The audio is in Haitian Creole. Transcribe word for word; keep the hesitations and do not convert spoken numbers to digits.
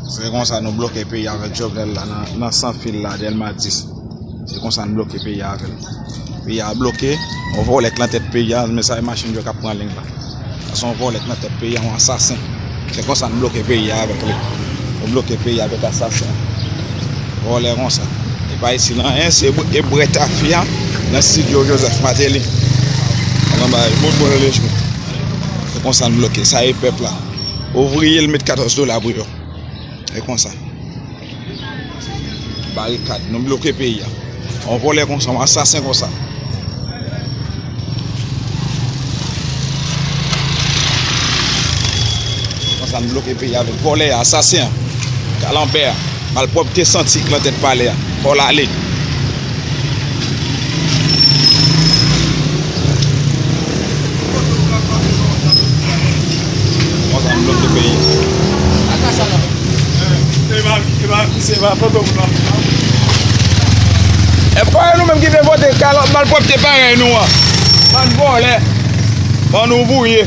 Se konsa nou bloke peyi a avèk Jovenel la nan, nan san fil la, Dèlma dis. Se konsa nou bloke peyi a avè l. Peyi a bloke. Yon vòlè k nan tèt peyi a, men sa e machin yo k ap pran liy la. Sa se yon vòlè k nan tèt peyi a, yon asasen. Se konsa nou bloke peyi a avèk li. Nou bloke peyi a avèk asasen. Vòlè konsa. E pa itil anyen, se bwè, e bwè tafya nan estidyo Joseph Martelly. Anba, moun moun lejou. Se konsa nou bloke. Sa e pèp la. Ouvriye l met katòz dola pou yo. E konsa. Barikad, nou bloke peyi a. Yon vòlè konsa, yon asasen konsa. Konsa, nou bloke peyi a avèk vòlè a, asasen an. Kalanbè a. Malpwòpte santi k nan tèt palè a. Fò l ale. Konsa m bloke peyi. E pa, e pa, se pa foto moun nan. E pa nou menm ki te vote kalòt malpwòpte parèy nou an. Bann vòlè. Bann ouvriye.